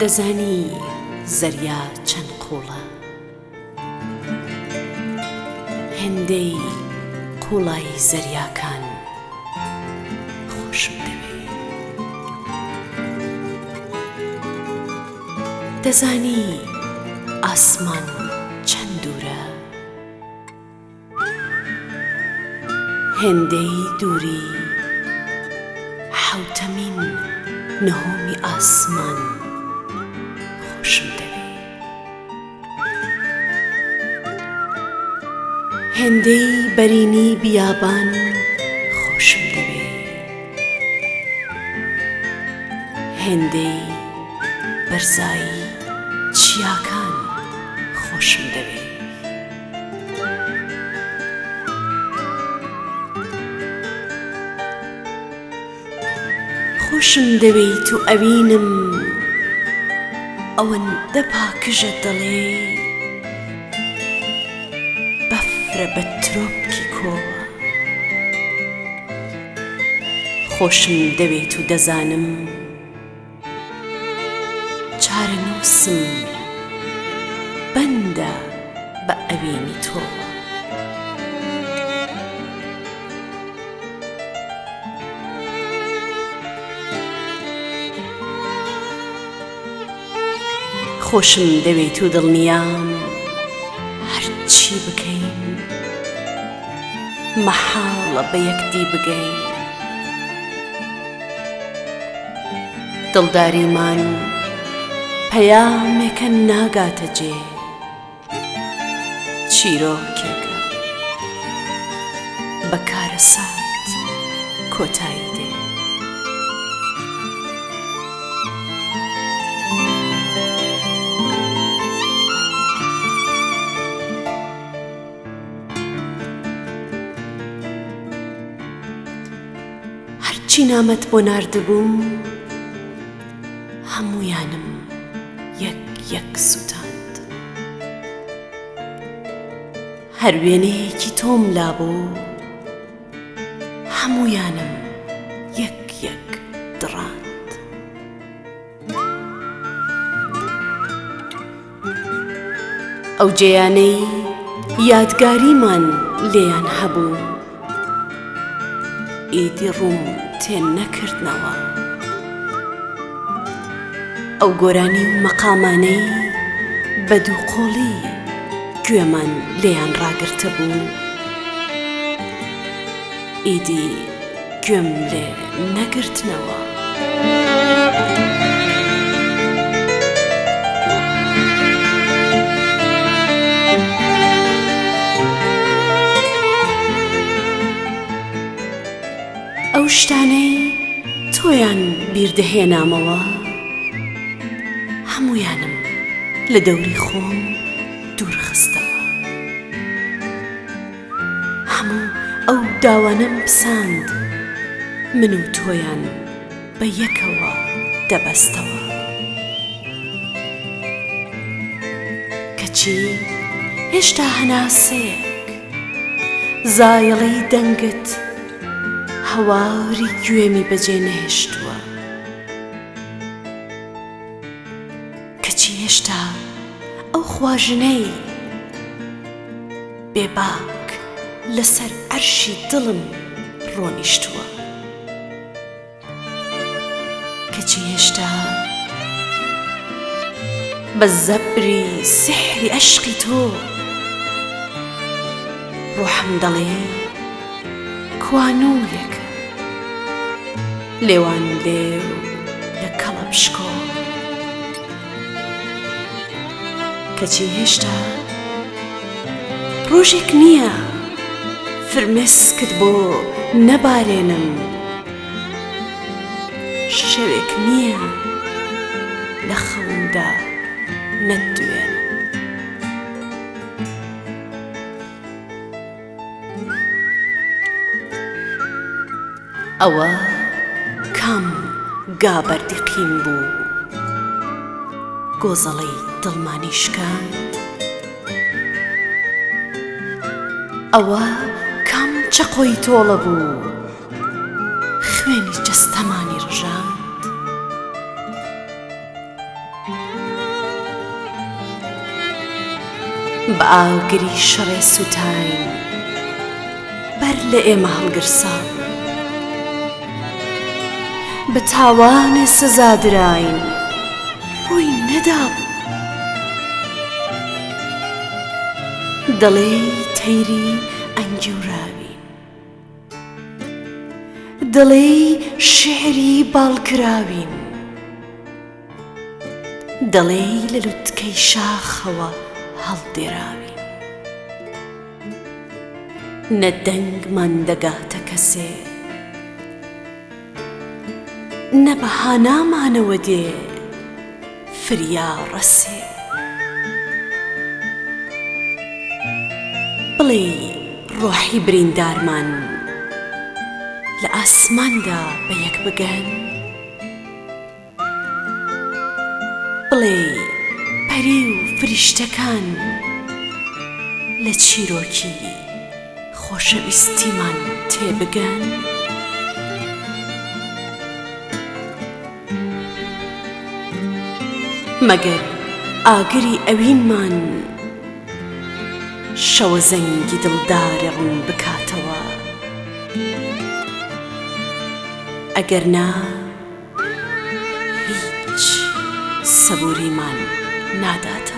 دەزانی زەریا چەند قووڵە؟ هێندەی قووڵایی زەریاکان خۆشم دەوێی. دەزانی ئاسمان چەند دوورە؟ هێندەی دووری حەوتەمین نهۆمی ئاسمان خۆشم دەوێی. هێندەی بەرینی بیابان خۆشم دەوێی. هێندەی بەرزایی چیاکان خۆشم دەوێی. خۆشم دەوێیت و ئەوینم ئەوەندە پاکژە دەڵێی بەفرە بە ترۆپکی کۆوە. خۆشم دەوێیت و دەزانم. چارەنووسم بەندە بە ئەوینی تۆوە. خۆشم دەوێیت و دڵنیام هەرچی بکەین مەحاڵە بە یەکدی بگەین. دڵداریمان پەیامێکە ناگاتە جێ، چیرۆکێکە بە کارەسات کۆتایی دێ. هەرچی نامەت بۆ ناردبووم هەموویانم یەک یەک سوتاند. هەر وێنەیەکی تۆم لابوو هەموویانم یەک یەک دڕاند. ئەو جێیانەی یادگاریمان لێیان هەبوو ئیدی ڕووم تێ نەکردنەوە. ئەو گۆرانی و مەقامانەی بە دووقۆڵی گوێمان لێیان ڕاگرتبوو ئیدی گوێم لێ نەگرتنەوە. ئەو شتانەی تۆیان بیردەهێنامەوە هەموویانم لە دەوری خۆم دوورخستەوە. هەموو ئەو داوانەم پساند من و تۆیان بە یەکەوە دەبەستەوە. کەچی هێشتا هەناسەیەک زایەڵەی دەنگت هەواری گوێمی بەجێ نەهێشتووە. کەچی هێشتا ئەو خواژنەی بێباک لەسەر عەرشی دڵم ڕۆنیشتووە. کەچی هێشتا بە زەبری سیحری عەشقی تۆ ڕۆحم دەڵێ کوا نوورێکە لێوان لێو لە کەڵەپشکۆ. کەچی هێشتا ڕۆژێک نییە فرمێسکت بۆ نەبارێنم شەوێک نییە لە خەومدا نەتدوێنم. ئەوە کام گابەردی قین بوو گۆزەڵەی دڵمانی شکاند؟ ئەوە کام چەقۆی تۆڵە بوو خوێنی جەستەمانی ڕژاند؟ بە ئاگری شەڕێ سووتاین بەر لە ئێمە هەڵگرسا بە تاوانێ سزا دراین ڕووی نەدابوو دەڵێی تەیری ئەنگیوراوین دەڵێی شیعری باڵکراوین دەڵێی لە لوتکەی شاخەوە هەڵدێراوین. نە دەنگمان دەگاتە کەسێ، نە بە هانامانەوە دێ فریا ڕەسێ. بڵێی ڕۆحی بریندارمان لە ئاسماندا بە یەک بگەن؟ بڵێی پەری و فریشتەکان لە چیرۆکی خۆشەویستیمان تێبگەن؟ مەگەر ئاگری ئەوینمان شەوەزەنگی دڵدارێ ڕوون بکاتەوە؟ ئەگەر نا هیچ سەبووریمان ناداتەوە.